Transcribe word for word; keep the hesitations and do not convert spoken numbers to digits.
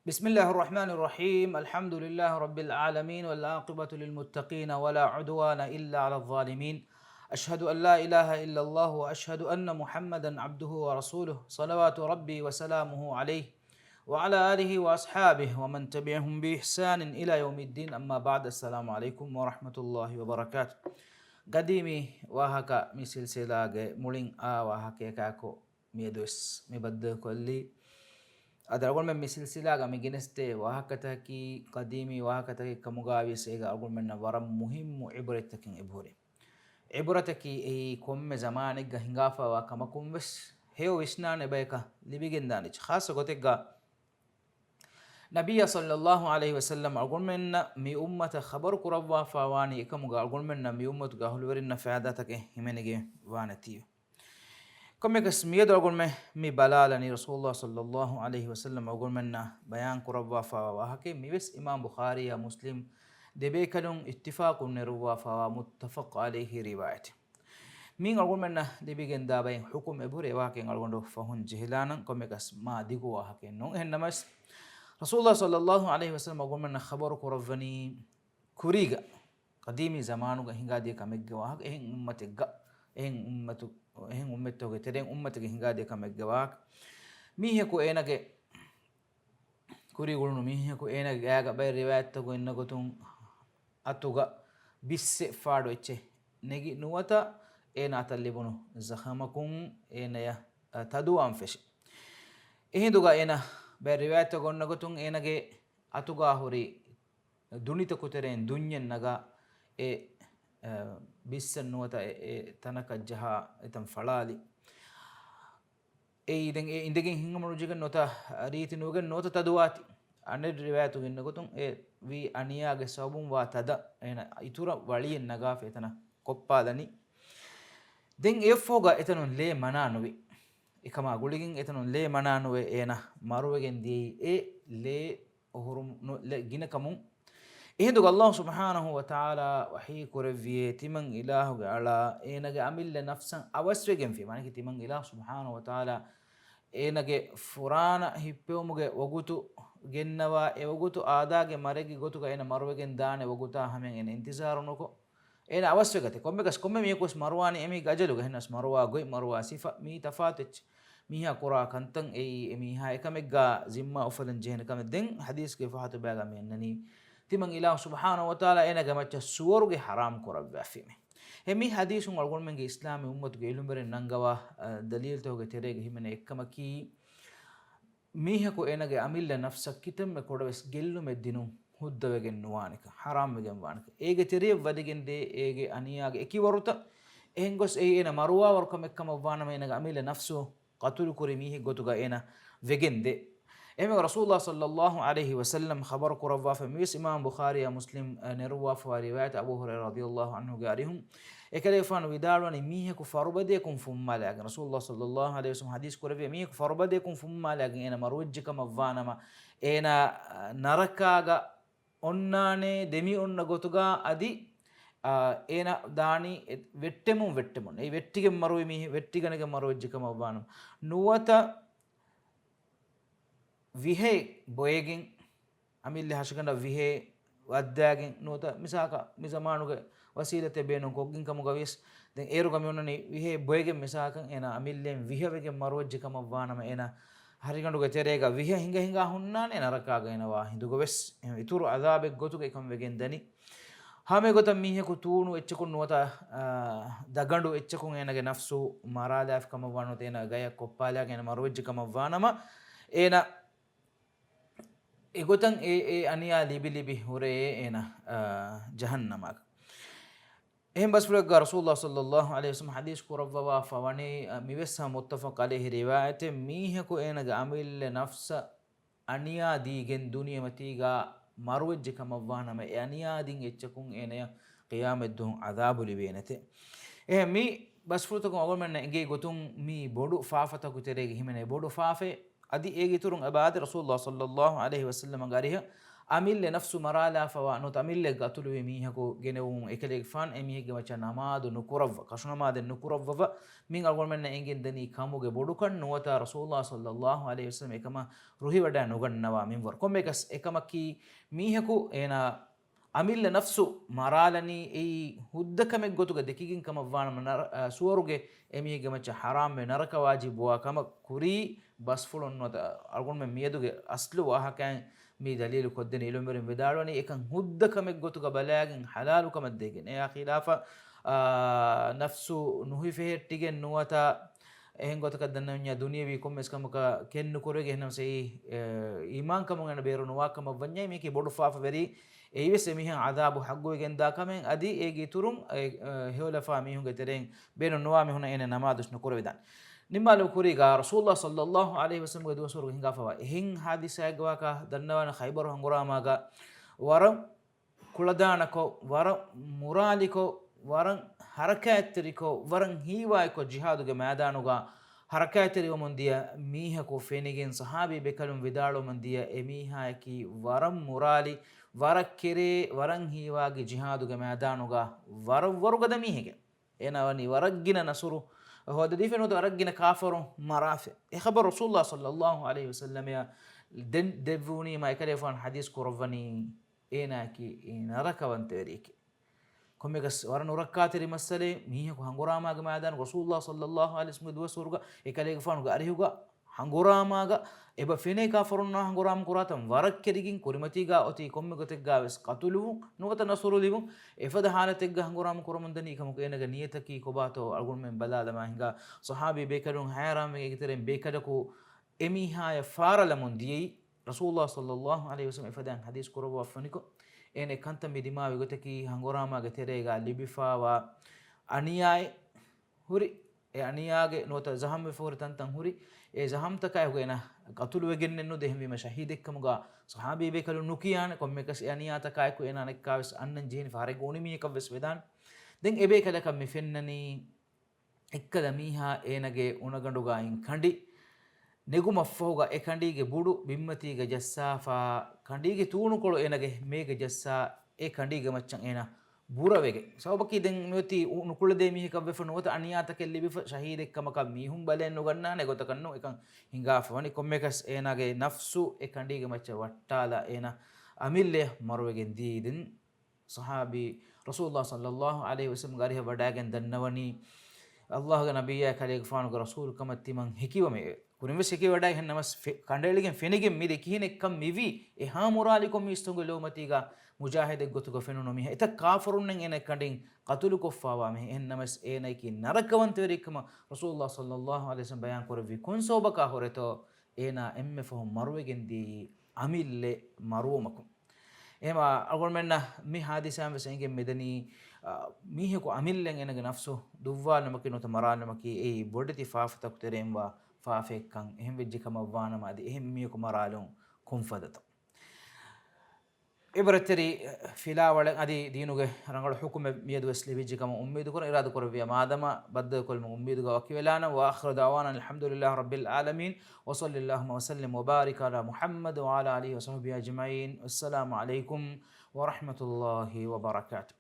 بسم الله الرحمن الرحيم. الحمد لله رب العالمين، والعاقبة للمتقين، ولا عدوان إلا على الظالمين. أشهد أن لا إله إلا الله، وأشهد أن محمدا عبده ورسوله، صلوات ربي وسلامه عليه، وعلى آله وأصحابه ومن تبعهم بإحسان إلى يوم الدين. أما بعد، السلام عليكم ورحمة الله وبركاته. ގަދީމީ ވާހަކަ މި ސިލްސިލާގެ މުޅިން އާ ވާހަކަޔަކާކު މިއަދުވެސް މި ބައްދަލުކޮށްލީ. އަދި އަޅުގަނޑުމެން މި ސިލްސިލާގަ މި ގެނެސްދޭ ވާހަކަތަކީ ޤަދީމީ ވާހަކަތަކެއް ކަމުގައިވިޔަސް އޭގަ އަޅުގަނޑުމެންނަށް ވަރަށް މުހިއްމު ޢިބުރަތްތަކެއް އެބަހުރި. ޢިބުރަތަކީ އެއީ ކޮންމެ ޒަމާނެއްގަ ހިނގާފައިވާ ކަމަކުން ވެސް ހެޔޮ ވިސްނާނެ ބަޔަކަށް ލިބިގެންދާނެ. ޚާއްޞަ ގޮތެއްގަ ނަބިއްޔާ ޞައްލައްލާހު ޢަލައިހި ވަސައްލަމް އަޅުގަނޑުމެންނަށް މި އުއްމަތަށް ޚަބަރު ކުރައްވާފައިވާނީ އެކަމުގަ އަޅުގަނޑުމެންނަށް މި އުއްމަތުގެ އަހުލުވެރިންނަށް ފައިދާތަކެއް ހިމެނިގެން ވާނެތީވެ. ކޮންމެއަކަސް މިއަދު އަޅުގަނޑުމެން މި ބަލާލަނީ ރަސޫލުﷲ ޞައްލައްލާހު ޢަލައިހި ވަސައްލަމް އަޅުގަނޑުމެންނަށް ބަޔާން ކުރައްވާފައިވާ ވާހަކައެއް. މިވެސް އިމާމް ބުޚާރީއާ މުސްލިމް ދެބޭކަލުން އިއްތިފާޤުން ނެރުއްވާފައިވާ މުއްތަފަޤް ޢަލައިހި ރިވާޔަތެއް. މިއިން އަޅުގަނޑުމެންނަށް ލިބިގެންދާ ބައިން ޙުކުމް އެބަހުރި އެ ވާހަކައިން އަޅުގަނޑު ފަހުން ޖެހިލާނަން. ކޮންމެއަކަސް މާ ދިގު ވާހަކައެއް ނޫން. އެހެންނަމަވެސް ރަސޫލުﷲ ޞައްލައްލާހު ޢަލައިހި ވަސައްލަމް އަޅުގަނޑުމެންނަށް ޚަބަރު ކުރައްވަނީ ކުރީގަ، ޤަދީމީ ޒަމާނުގަ ހިނގާދިޔަ ކަމެއްގެ ވާހަކަ، އެހެން އުއްމަތެއްގަ، އެހެން އުއްމަތު، އެހެން އުއްމަތްތަކުގެ ތެރެއިން އުއްމަތެއްގެ ހިނގާދިޔަ ކަމެއްގެ ވާހަކަ. މީހަކު އޭނަގެ ކުރީ ގުޅުނު މީހަކު އޭނަގެ ގާގަ ބައެއް ރިވާޔަތްތަކުން އިންނަ ގޮތުން އަތުގަ ބިއްސެއް ފާޑު އެއްޗެއް ނެގި ނުވަތަ އޭނަ އަތަށް ލިބުނު ޒަޚަމަކުން އޭނަޔަށް، އަ، ތަދުވާން ފެށި. އެހިނދުގަ އޭނަ ބައެއް ރިވާޔަތްތަކުން އޮންނަ ގޮތުން އޭނަގެ އަތުގަ ހުރި ދުނިތަކު ތެރެއިން ދުންޏެއް ނަގާ އެ، އަ، ބިއްސަން ނުވަތަ އެ، އެ ތަނަކަށް ޖަހާ އެތަން ފަޅާލި. އެއީ ދެން އެ އިނދެގެން ހިނގަމުނުޖެގެން ނުވަތަ ރީތި ނުވެގެން ނުވަތަ ތަދުވާތި. އަނެއް ރިވާޔަތުގަ އިންނަ ގޮތުން އެ ވީ އަނިޔާގެ ސަބަބުން ވާ ތަދަށް އޭނަ އިތުރަށް ވަޅިއެއް ނަގާފަ އެތަނަށް ކޮއްޕާލަނީ. ދެން އެއަށްފަހުގަ އެތަނުން ލޭ މަނާ ނުވި. އެކަމާ ގުޅިގެން އެތަނުން ލޭ މަނާ ނުވެ އޭނަ މަރުވެގެން ދިޔައީ އެ ލޭ އޮހޮރުން ނު-، ލެ-، ގިނަ ކަމުން. އެހިނދުގަ ﷲ ސުބްޙާނަހޫ ވަތަޢާލާ ވަޙީ ކުރެއްވިއޭ، ތިމަން އިލާހުގެ އަޅާ، އޭނަގެ އަމިއްލަ ނަފްސަށް އަވަސްވެގެންފި. މާނައަކީ ތިމަން އިލާހު ސުބްޙާނަހޫ ވަތަޢާލާ އޭނަގެ ފުރާނަ ހިއްޕެވުމުގެ ވަގުތު ގެންނަވާ، އެ ވަގުތު އާދާގެ މަރެއްގެ ގޮތުގަ އޭނަ މަރުވެގެން ދާނެ ވަގުތާ ހަމައިން އޭނަ އިންތިޒާރު ނުކޮށް، އޭނަ އަވަސްވެގަތެ. ކޮންމެއަކަސް ކޮންމެ މީހަކުވެސް މަރުވާނީ އެމީހެއްގެ އަޖަލުގަ. އެހެނަސް މަރުވާ ގޮތް، މަރުވާ ސިފަ، މީ ތަފާތު އެއްޗެއް. މީހާ ކުރާ ކަންތައް އެއީ އެ މީހާ އެކަމެއްގާ ޒިންމާ އުފަލަން ޖެހޭނެ ކަމެއް. ދެން ޙަދީޘްގެ ފަހަތު ބަޔަކު މި އަންނަނީ ތިމަން އިލާހު ސުބްޙާނަހޫ ވަތަޢާލާ އޭނަގެ މައްޗަށް ސުވަރުގެ ޙަރާމް ކުރައްވާފީމޭ. އެ މި ޙަދީޘުން އަޅުގަނޑުމެންގެ އިސްލާމީ އުއްމަތުގެ އިލްމުވެރިން ނަންގަވާ، އަ، ދަލީލްތަކުގެ ތެރޭގަ ހިމެނޭ އެއްކަމަކީ، މީހަކު އޭނަގެ އަމިއްލަ ނަފްސަށް ކިތަންމެ ކޮޑަވެސް ގެއްލުމެއް ދިނުން ހުއްދަވެގެން ނުވާނެކަން، ޙަރާމްވެގެން ވާނެކަން، އޭގެ ތެރެޔަށް ވަދެގެންދޭ އޭގެ އަނިޔާގެ އެކިވަރުތައް. އެހެންގޮސް އެއީ އޭނަ މަރުވާވަރު ކަމެއް ކަމަށްވާނަމަ، އޭނަގެ އަމިއްލަ ނަފްސު ޤަތުލުކުރި މީހެއް ގޮތުގަ އޭނަ ވެގެންދޭ. އެހެންވެ، ރަސޫލުﷲ ޞައްލައްލާހު ޢަލައިހި ވަސައްލަމް ޚަބަރު ކުރައްވާފަ، މިވެސް އިމާމް ބުޚާރީއާ މުސްލިމް، އަ، ނެރުއްވާފަވާ ރިވާޔަތް، އަބޫ ހުރައިރާ ރަޟިޔައްލާހު ޢަންހުގެ އަރިހުން އެކަލޭގެފާނު ވިދާޅުވަނީ، މީހަކު ފަރުބަދަޔަކުން ފުއްމާލާގެން، ރަސޫލުﷲ ޞައްލައްލާހު ޢަލައިހި ވަސައްލަމް ޙަދީޘް ކުރެއްވި، މީހަކު ފަރުބަދަޔަކުން ފުއްމާލާގެން އޭނަ މަރުވެއްޖެ ކަމަށްވާނަމަ، އޭނަ، އަ، ނަރަކާގަ އޮންނާނެ ދެމި އޮންނަ ގޮތުގަ އަދި، އާ، އޭނަ ދާނީ އެ، ވެއްޓެމުން ވެއްޓެމުން. އެއީ ވެއްޓިގެން މަރުވި މީހެއް، ވެއްޓިގަނެގެން މަރުވެއްޖެ ކަމަށްވާނަމަ. ނުވަތަ ވިހޭ ބޮއެގެން، އަމިއްލަ ހަށިގަނޑަށް ވިހޭ ވައްދާގެން، ނުވަތަ މިސާކަށް މި ޒަމާނުގެ ވަސީލަތެއް ބޭނުން ކޮށްގެން ކަމުގަ ވިޔަސް، ދެން އޭރުގަ މި އޮންނަނީ ވިހޭ ބޮއެގެން މިސާކަށް އޭނަ އަމިއްލައިން ވިހަވެގެން މަރުވެއްޖެ ކަމަށްވާނަމަ، އޭނަ ހަށިގަނޑުގެ ތެރޭގަ ވިހަ ހިނގަ ހިނގާ ހުންނާނެ، ނަރަކާގަ އޭނަ ވާ ހިނދުގަ ވެސް އެހެން އިތުރު ޢަޛާބެއް ގޮތުގަ އެކަން ވެގެން ދަނީ. ހަމަ އެގޮތަށް މީހަކު ތޫނު އެއްޗަކުން ނުވަތަ، އާ، ދަގަނޑު އެއްޗަކުން އޭނަގެ ނަފްސު މަރާލާފި ކަމަށްވާ ނުވަތަ އޭނަ ގަޔަށް ކޮއްޕާލާގެން އޭނަ މަރުވެއްޖެ ކަމަށްވާނަމަ، އޭނަ އެގޮތަށް އެ، އެ އަނިޔާ ލިބި ލިބި ހުރޭ އޭނަ، އާ، ޖަހަންނަމަކަށް. އެހެން ބަސްފުޅެއްގަ ރަސޫލުﷲ ޞައްލައްލާހު ޢަލައިހި ވަސައްލަމް ޙަދީޘް ކުރައްވަވާފަ ވަނީ، އަ، މިވެސް މުއްތަފަޤް ޢަލައިހި ރިވާޔަތެއް، މީހަކު އޭނަގެ އަމިއްލަ ނަފްސަށް އަނިޔާ ދީގެން ދުނިޔެމަތީގަ މަރުވެއްޖެ ކަމަށްވާނަމަ، އެ އަނިޔާދިން އެއްޗަކުން އޭނަޔަށް ޤިޔާމަތްދުވަހު ޢަޛާބު ލިބޭނެތެ. އެހެން މި ބަސްފުޅުތަކުން އަޅުގަނޑުމެންނަށް އެނގޭ ގޮތުން މީ ބޮޑު ފާފަތަކު ތެރޭގަ ހިމެނޭ ބޮޑު ފާފައެއް. އަދި އޭގެ އިތުރުން އެބައާދެ ރަސޫލުﷲ ޞައްލައްލާހު ޢަލައިހި ވަސައްލަމަގެ އަރިހަށް އަމިއްލަ ނަފްސު މަރާލާފަވާ ނުވަތަ އަމިއްލަ ގަތުލުވި މީހަކު ގެނެވުމުން އެކަލޭގެފާނު އެމީހެއްގެ މައްޗަށް ނަމާދު ނުކުރައްވަ، ކަށުނަމާދެއް ނުކުރައްވަވަ، މިން އަޅުގަނޑުމެންނަށް އެނގެން ދަނީ ކަމުގެ ބޮޑުކަން ނުވަތަ ރަސޫލާ ޞައްލައްލާހު ޢަލައިހި ވަސައްލަމް އެކަމަށް ރުހިވަޑައި ނުގަންނަވާ މިންވަރު. ކޮންމެއަކަސް އެކަމަކީ މީހަކު އޭނާ އަމިއްލަ ނަފްސު މަރާލަނީ އެއީ ހުއްދަ ކަމެއް ގޮތުގަ ދެކިގެން ކަމަށްވާނަމަ، ނަރ-، އަ، ސުވަރުގެ އެމީހެއްގެ މައްޗަށް ޙަރާމްވެ ނަރަކަވާޖިބުވާ ކަމަށް ކުރީ ބަސްފުޅުން ނުވަތަ އަޅުގަނޑުމެން މިއަދުގެ އަސްލު ވާހަކައިން މި ދަލީލު ކޮށްދެނީ. އިލްމުވެރިން ވިދާޅުވަނީ އެކަން ހުއްދަ ކަމެއް ގޮތުގަ ބަލާގެން ޙަލާލު ކަމަށް ދެގެން. އެއާ ޚިލާފަށް، އާ، ނަފްސު ނުހިފެހެއްޓިގެން ނުވަތަ އެހެން ގޮތަކަށް ދަންނަވަންޏާ ދުނިޔެވީ ކޮންމެސް ކަމަކަށް ކެތް ނުކުރެވިގެން އެހެންނަމަސް އެއީ، އެ، އީމާންކަމުން އޭނަ ބޭރު ނުވާ ކަމަށް ވަންޏާ މީކީ ބޮޑު ފާފަވެރި. އެއީވެސް އެމީހާ ޢަޛާބު ޙައްގުވެގެންދާ ކަމެއް. އަދި އޭގެ އިތުރުން އެ، އެ، ހެޔޮލަފާ މީހުންގެ ތެރެއިން ބޭނުން ނުވާ މީހުންނަށް އޭނަ ނަމާދު ނުކުރެވިދާނެ. ނިންމާލުމަށް ކުރީގާ ރަސޫލުﷲ ޞައްލައްލާހު ޢަލައިހި ވަސައްލަމްގެ ދުވަސްވަރުގަ ހިނގާފަވާ އެހެން ޙާދިސާއެއްގެ ވާހަކަ ދަންނަވާނެ. ޚައިބަރު ހަނގުރާމާގަ ވަރަށް ކުޅަދާނަކޮށް، ވަރަށް މުރާލިކޮށް، ވަރަށް ޙަރަކާތްތެރިކޮށް، ވަރަށް ހީވާއެއްކޮށް ޖިހާދުގެ މައިދާނުގަ ޙަރަކާތްތެރިވަމުން ދިޔަ މީހަކު ފެނިގެން ޞަޙާބީ ބޭކަލުން ވިދާޅުވަމުން ދިޔަ އެމީހާއަކީ ވަރަށް މުރާލި، ވަރަށް ކެރޭ، ވަރަށް ހީވާގި ޖިހާދުގެ މައިދާނުގަ ވަރަށް ވަރުގަދަ މީހެކޭ. އޭނާ ވަނީ ވަރަށް ގިނަ ނަޞްރު ހޯދަދީފަ ނުވަތަ ވަރަށް ގިނަ ކާފަރުން މަރާފަ. އެ ޚަބަރު ރަސޫލުﷲ ޞައްލައްލާހު ޢަލައިހި ވަސައްލަމައަށް ދެން ދެއްވުނީމާ އެކަލޭގެފާނު ޙަދީޘް ކުރައްވަނީ އޭނާއަކީ ނަރަކަވަންތަވެރިއެކޭ. ކޮންމެއަކަސް ވަރަށް ނުރައްކާތެރި މައްސަލައެއް. މީހަކު ހަނގުރާމާގެ މައިދާނުގަ ރަސޫލުﷲ ޞައްލައްލާހު ޢަލައިހި ވަސައްލަމްގެ ދުވަސްވަރުގަ އެކަލޭގެފާނުގެ އަރިހުގަ ހަނގުރާމާގަ އެބަ ފެނޭ ކާފަރުންނާ ހަނގުރާމަ ކުރާތަން ވަރަށް ކެރިގެން ކުރިމަތީގާ އޮތީ ކޮންމެ ގޮތެއްގާވެސް ޤަތުލުވުން ނުވަތަ ނަޞުރު ލިބުން އެފަދަ ޙާލަތެއްގަ ހަނގުރާމަ ކުރަމުން ދަނީ. ކަމަކު އޭނަގެ ނިޔަތަކީ ކޮބާތޯ އަޅުގަނޑުމެން ބަލާލަމާ ހިނގާ. ޞަޙާބީ ބޭކަލުން ހައިރާންވެގެން އޭގެ ތެރެއިން ބޭކަލަކު އެމީހާޔަށް ފާރަލަމުން ދިޔައީ. ރަސޫލުﷲ ޞައްލައްލާހު ޢަލައިހި ވަސައްލަމް އެފަދައިން ޙަދީޘް ކުރައްވާފަނިކޮށް، އޭނަ އެ ކަންތައް މި ދިމާވި ގޮތަކީ ހަނގުރާމާގެ ތެރޭގާ ލިބިފާވާ އަނިޔާއެއް ހުރި، އެ އަނިޔާގެ ނުވަތަ ޒަހަމްވެފަ ހުރި ތަންތަން ހުރި، އެ ޒަހަމްތަކާއެކު އޭނަ ޤަތުލުވެގެންނެއް ނުދޭ. އެހެންވީމަ ޝަހީދެއްކަމުގާ ޞަޙާބީ ބޭކަލުން ނުކިޔާނެ. ކޮންމެއަކަސް އެ އަނިޔާތަކާއެކު އޭނާ ނެއްކާވެސް އަންނަން ޖެހެނީ ފަހަރެއްގަ އުނި މީހަކަށްވެސް ވެދާނެ. ދެން އެ ބޭކަލަކަށް މި ފެންނަނީ އެއްކަލަ މީހާ އޭނަގެ އުނަގަނޑުގައިން ކަނޑި ނެގުމަށްފަހުގަ އެ ކަނޑީގެ ބުޑު ބިންމަތީގަ ޖައްސާފާ، ކަނޑީގެ ތޫނުކޮޅު އޭނަގެ މޭގަ ޖައްސާ، އެ ކަނޑީގެ މައްޗަށް އޭނަ ބުރަވެގެން. ސަބަބަކީ ދެން މިއޮތީ އު-، ނުކުޅެދޭ މީހަކަށްވެފަ ނުވަތަ އަނިޔާތަކެއް ލިބިފަ ޝަހީދެއްކަމަކަށް މީހުން ބަލައެއް ނުގަންނާނެ ގޮތަކަށް ނޫން އެކަން ހިނގާފަ ވަނީ. ކޮންމެއަކަސް އޭނާގެ ނަފްސު އެ ކަނޑީގެ މައްޗަށް ވައްޓާލާ އޭނަ އަމިއްލަ މަރުވެގެން ދިޔައީ. ދެން ޞަޙާބީ ރަސޫލުﷲ ޞައްލައްލާހު ޢަލައިހި ވަސައްލަމްގެ އަރިހަށް ވަޑައިގެން ދަންނަވަނީ، ﷲގެ ނަބިއްޔާ ކަލޭގެފާނުގެ ރަސޫލުކަމަށް ތިމަން ހެކިވަމޭ. ކުރިންވެސް ހެކިވަޑައި އެހެން ނަމަސް ފެ-، ކަނޑައެޅިގެން ފެނިގެން މި ދެ ކިހިނެއްކަން މިވީ. އެހާ މުރާލިކޮށް މީސްތަކުންގެ ލޯމަތީގަ މުޖާހިދެއް ގޮތުގަ ފެނުނު މީހާ. އެތައް ކާފަރުންނެއް އޭނަ ކަނޑިން ޤަތުލުކޮށްފާވާ މީހެއް. އެހެން ނަމަސް އޭނައަކީ ނަރަކަވަންތަވެރިކަމަށް ރަސޫލުﷲ ޞައްލައްލާހު ޢަލައިހި ވަސައްލަމް ބަޔާން ކުރެއްވި ކޮން ސަބަބަކާ ހުރެތޯ އޭނާ އެންމެ ފަހުން މަރުވެގެން ދިޔައީ އަމިއްލަ މަރުވުމަކުން. އެހެންވީމަ އަޅުގަނޑުމެންނަށް މި ހާދިސާއިން ވެސް އެނގެން މިދަނީ، އަ، މީހަކު އަމިއްލައިން އޭނަގެ ނަފްސު ދުއްވާލުމަކީ ނުވަތަ މަރާލުމަކީ އެއީ ބޮޑެތި ފާފަތަކު ތެރެއިންވާ ފާފައެއްކަން. އެހެން ވެއްޖެ ކަމަށް ވާނަމަ އަދި އެހެން މީހަކު މަރާލުން ކޮންފަދަތޯ؟ އިބްރަތްތެރި ފިލާވަޅެއް އަދި ދީނުގެ ރަނގަޅު ޙުކުމެއް މިއަދުވެސް ލިބިއްޖެ ކަމަށް އުއްމީދުކުރަން. އިރާދަކުރެއްވިޔާ މާދަމާ ބައްދަލުކޮށްލުމުގެ އުއްމީދުގަ ވަކިވެލާނަން. وآخر دعوانا الحمد لله رب العالمين. وصل اللهم وسلم وبارك على محمد وعلى آله وصحبه أجمعين. السلام عليكم ورحمة الله وبركاته.